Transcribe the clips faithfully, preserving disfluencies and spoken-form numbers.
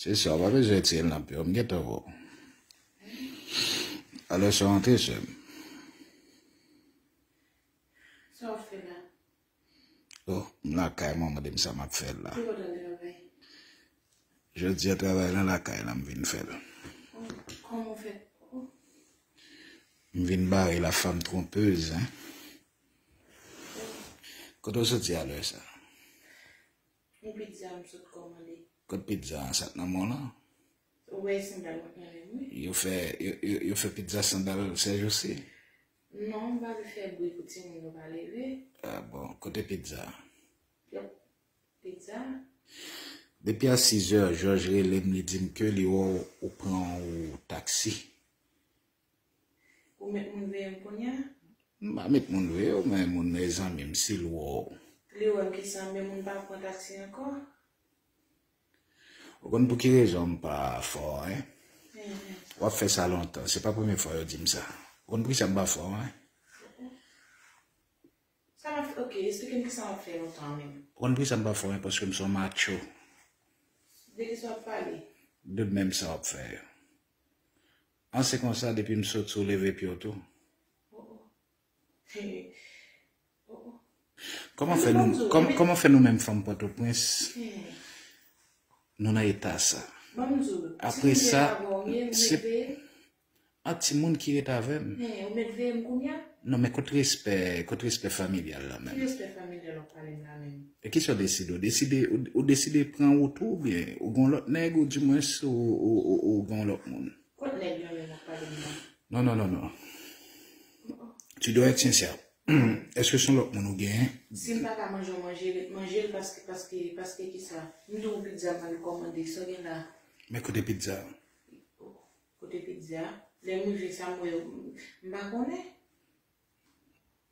Se sa, w pa bezwen retire l nan pye w, m gentan wè w. Alò, sa w antre, sè m? Sa w ap fè la? Oh, m lakay mwen, mande m sa m ap fè la. Ki bò w t al travay? Jodi a, travay lan lakay la, m vin fè l. Oh, kòman w fè? Oh, M vin bare la femme trompeuse, hein. Kote w soti a lè sa? Yon pizza m sot kòmande. Kot pizza an, sa k nan mò lan? Ou wè sandal mwen nan men m, wi. Yo fè, yo, yo, yo fè pizza sandal sèjousi? Non, m pa vle fè bri pou timoun yo pa leve. Ah bon, kote pizza? Yòp, pizza. Depi a sizè, Jòj rele m, li di m ke li wè w, ou pran ou taksi. Ou met moun veye m kounye a? M pa met moun veye w, men moun nan e zanmi m, si l wè w. Li wè m ki sa, men moun pa pran taksi ankò? Ou konn pou ki rezon m pa fè w anyen? Mhm. W ap fè sa lontan, se pa premye fwa yo di m sa. Ou konn pou ki sa m pa fè w anyen? Sa m ap fè, ok, eksplike m ki sa m ap fè lontan menm. Ou konn pou ki sa m pa fè w anyen? Paske m se yon macho. De ki sa w ap pale? De menm sa w ap fè yo. An se konsa, depi m soti, ou leve pye w tou. Oh, oh. Hey. Oh, oh. Kòman fè nou, kòm, kòman fè nou menm fanm Pòtoprens, Hmm. nou nan eta sa? Ban m di w, Apre si m sa, te avè w, ou met se- veye m? A timoun ki ret avè m. Hey, ou met veye m kounye a? Non, men kot respè, kot respè familyal la Ki menm? Respè familyal w ap pale m la menm? E kisa w deside? Ou deside, ou, ou deside pran wout ou oubyen ou gon lòt nèg ou dimwens ou, ou, ou, ou gon lòt moun? Kot nèg yo menm w ap pale m nan? Non, non, non, non. Tu dois être sincère. Èske se yon lòt moun ou genyen? Si m pa ka manje, w manje, ret manje l paske, paske, paske ki sa? M di w pizza m al kòmande, sa w gen la? Men kote pizza? Kote pizza? Lè m rive sa m wè, m pa konnen.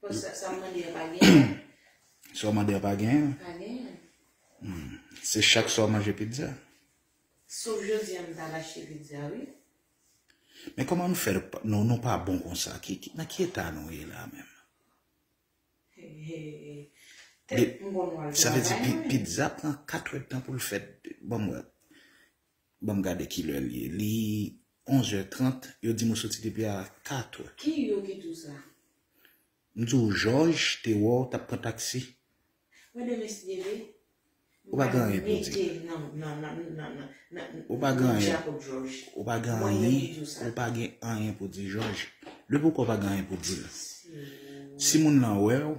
Paske sa, sa m mande a pa genyen. Sa w mande a pa genyen? Pa genyen. Se chak swa w manje pizza? Sof jodi a m t al achte pizza, wi. Men kòman nou fè nou, nou pa bon konsa? Ki, ki, nan ki eta nou ye la menm? He, he, he. Tèt m konn wè al Sa vle di travay, pi- mwen. Pizza pran kat èdtan pou l fèt. Ban m wè. Ban m gade kilè l ye. Li onz è trant, yo di m ou soti depi a kat è. Ki yo ki di w sa? M di w Jòj te wè w t ap pran taksi. Mwen de mesye de. Ou pa gen anyen pou di. Mete nan, nan, nan, nan, nan, nan, Ou pa gen anyen. Jacob George. Ou pa gen Mwen anyen, ki di w sa. Ou pa gen anyen pou di Jòj. Lè poukò w pa gen anyen pou di l? Si moun nan wè w,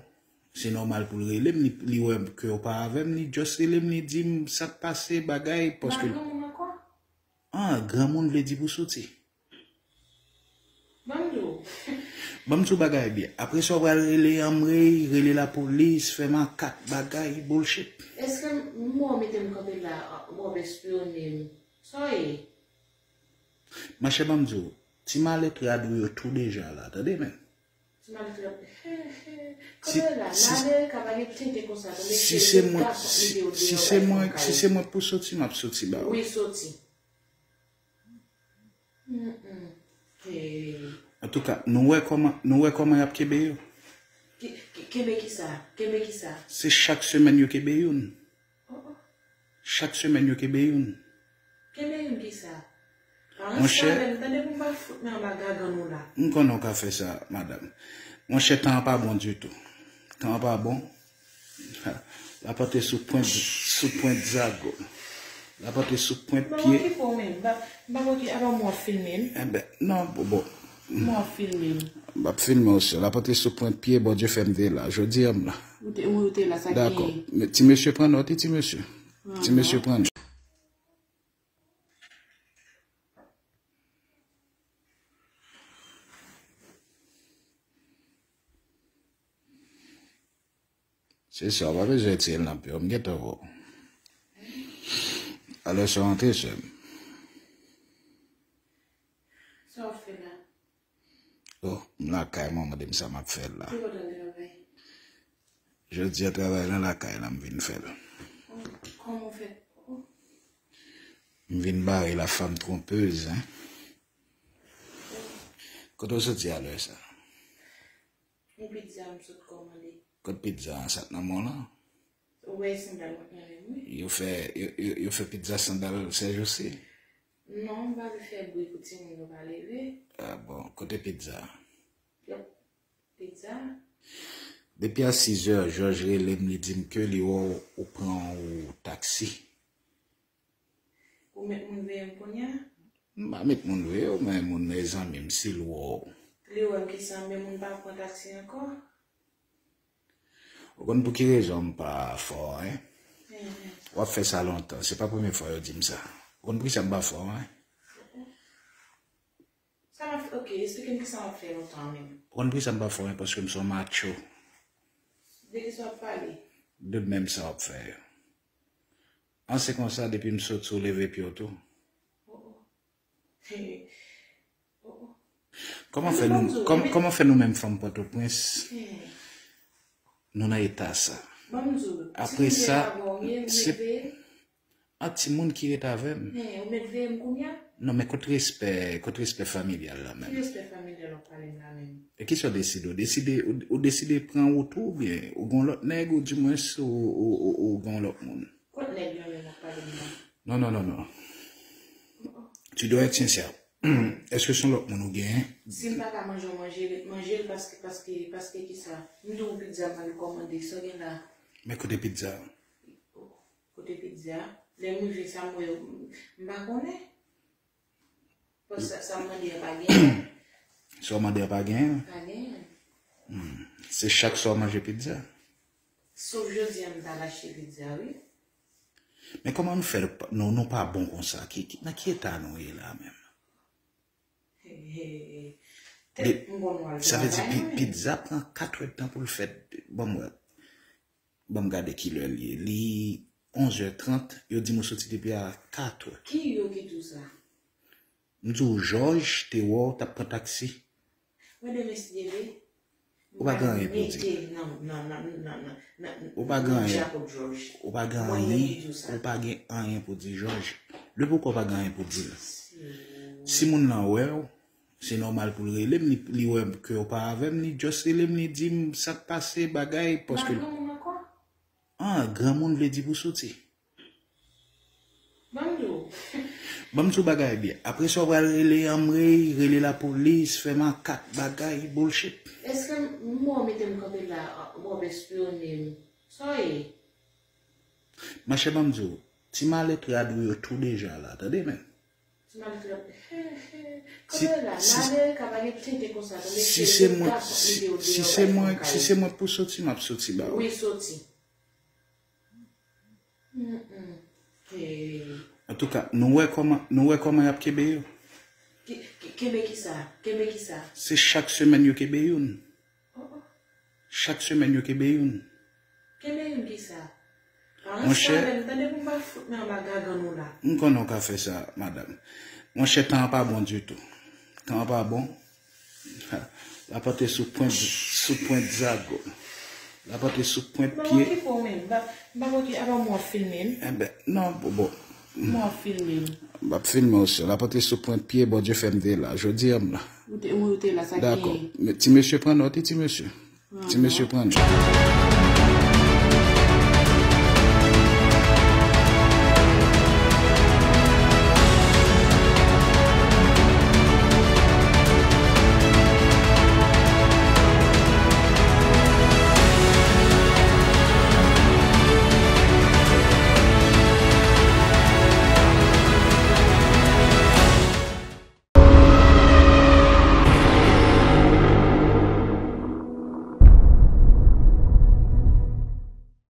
se nòmal pou l rele m, li, li wè ke w pa avè m, li just rele m, li di m sa k pase, bagay, paske M pa gen moun ankò. Ah, granmoun vle di pou soti. Ban m di w. Ban m di w bagay byen. Apre sa, w pral rele anmwey, rele lapolis, fè makak, bagay, bullshit. Èske m wè w mete m kanpe la, w ap espyone m? Sa w ye? Machè, ban m di w, ti malèt rad ou yo tou deja la, tande men. Ti malèt rad, he, he. Si- Kanpe la, si- nan Amerika pa gen tenten konsa, tande Si cheri, se tout mwen, gason si, ide w si deyò se bay mwen, fon si kay. Se mwen pou soti, m ap soti ba ou. Wi, soti. Mm, mm. Hey. Antouka, nou wè kòman, nou wè kòman y ap kenbe yo. Ki- ki- Kenbe ki sa? Kenbe ki sa? Se chak semèn yo kenbe youn. Oh, oh. Chak semèn yo kenbe youn. Kenbe youn ki sa? Pa Monchè. Ansanm avè m, tande pou m pa fout men anba gagann ou la. M konnen w ka fè sa, madanm. Monchè, tan an pa bon ditou. Tan an pa bon. Ha, lapante sou pwent, sou pwent zago. Lapante sou pwent Mwen pye. Okipe w menm. M pa, m pa okipe, apa mwen ap filme m? Enben, non, bon, bon. Mwen ap filme m. M ap filme w sè. Lapante sou pwent pye, Bondye fè m te la. Jodi a m la. Ou te, ou te la, sa ki Dakò. Men ti mesye pran nòt, wi, ti mesye. Ti mesye pran nòt. Se sa, w pa bezwen retire l nan pye w, m gentan wè w. Alò, sa w antre, sè m? Sa w ap fè la? Oh, m lakay mwen, mande m sa m ap fè la. Ki bò w t al travay? Jodi a, travay lan lakay la, m vin fè l. Oh, kòman w fè? Oh, M vin bare la femme trompeuse, hein. Kote w soti a lè sa? Yon pizza m sot kòmande. Kot pizza an, sa k nan men w lan? Ou wè sandal mwen nan men m, wi. Yo fè, yo, yo, yo fè pizza sandal sèjousi? Non, m pa vle fè bri pou timoun yo pa leve. Ah bon, kote pizza? Yep, pizza. Depi a sizè, Jòj rele m, li di m ke li wè w, ou pran ou taksi. Ou met moun veye m kounye a? M pa met moun veye w, men moun e zanmi m, si l wè w. Li wè m ki sa, men moun pa pran taksi ankò? Ou konn pou ki rezon m pa fè w anyen? Mhm. W ap fè sa lontan, se pa premye fwa yo di m sa. Ou konn pou ki sa m pa fè w anyen? Sa m ap fè, ok, eksplike m ki sa m ap fè lontan menm. Ou konn pou ki sa m pa fè w anyen? Paske m se yon macho. De ki sa w ap pale? De menm sa w ap fè yo. An se konsa, depi m soti, ou leve pye w tou. Oh, oh. Hey. Oh, oh. Kòman fè nou, kòm-, kòman fè nou menm fanm Pòtoprens, nou nan eta sa? Apre sa, se an timoun ki ret avè m. Ou met veye m kounye a? Non, men kot respè, kot respè familyal la menm? Ki respè familyal w ap pale m la menm? E kisa w deside? Ou deside, ou, ou deside pran wout ou, oubyen ou gon lòt nèg, ou dimwens ou, ou, ou, ou gon lòt moun? Kot nèg yo menm w ap pale m nan? Non, non, non, non. Tu dois être sincère. Èske se yon lòt moun ou genyen? Si m pa ka manje yon manje, ret manje l paske, paske, paske kisa? M di w pizza m al kòmande, sa w gen la? Men kote pizza? Kote pizza? Lè m rive sa m wè, m pa konnen. Paske sa, sa m mande a pa genyen. Sa w mande a pa genyen? Pa genyen. Hmm. Se chak swa w manje pizza? Sof jodi a m t al achte pizza, wi. Men kòman nou fè, nou, nou pa bon konsa? Ki, ki, nan ki eta nou ye la menm? He, he, he. Tèt m konn wè al travay mwen. Sa vle di pi-, pizza pran kat èdtan pou l fèt. Ban m wè. Ban m gade kilè l ye. Li onzè trant, yo di m ou soti depi a katè. Ki yo ki di w sa? M di w, Jòj te wè w t ap pran taksi. Mwen demen si Dye vle. Ou pa gen anyen pou di. Ou pa gen anyen. Ou pa gen anyen pou di Jòj. Depi w pa gen anyen pou di l. Si moun nan wè w, se nòmal pou l rele m, li, li wè ke w pa avè m, li just rele m, li di m sa k pase, bagay, paske. Ah, granmoun vle di pou soti. Ban m di w. Ban m di w bagay byen. Apre sa, w pral rele anmwey, rele lapolis, fè makak, bagay, bullshit. Èske m, m wè w mete m kanpe la, w ap espyone m? Sa w ye? Machè, ban m di w, ti malèt rad ou yo tou deja la, tande men. Ti malèt rad, he, he. Kanpe la, malere ka pa gen tenten konsa, tande. Si se mwen, si se mwen, si se mwen pou soti, m ap soti ba ou. Wi, soti. Mm, mm. Antouka, nou wè kòman, nou wè kòman y ap kenbe yo? Ke-, ke-, kenbe kisa? Kenbe kisa? Se chak semèn yo kenbe youn. Oh, oh. Chak semèn yo kenbe youn. Kenbe youn kisa? Monchè, pa ranse avè m, tande, pou m pa fout men anba gagann ou la. M konnen w ka fè sa, madanm. Monchè, tan an pa bon ditou. Tan an pa bon. Ha, lapante sou pwent, sou pwent zago. Lapante sou pwent pye. Mwen okipe w menm. M pa, m pa okipe, apa mwen w ap filme m? Enben, non, bon, bon. Mwen w ap filme m. M ap filme w, sè. Lapante sou pwent pye, Bondye fè m te la. Jodi a m la. Ou te, ou te la, sa ki. Dakò. Men, ti mesye pran nòt, wi, ti mesye. Ti mesye pran nòt.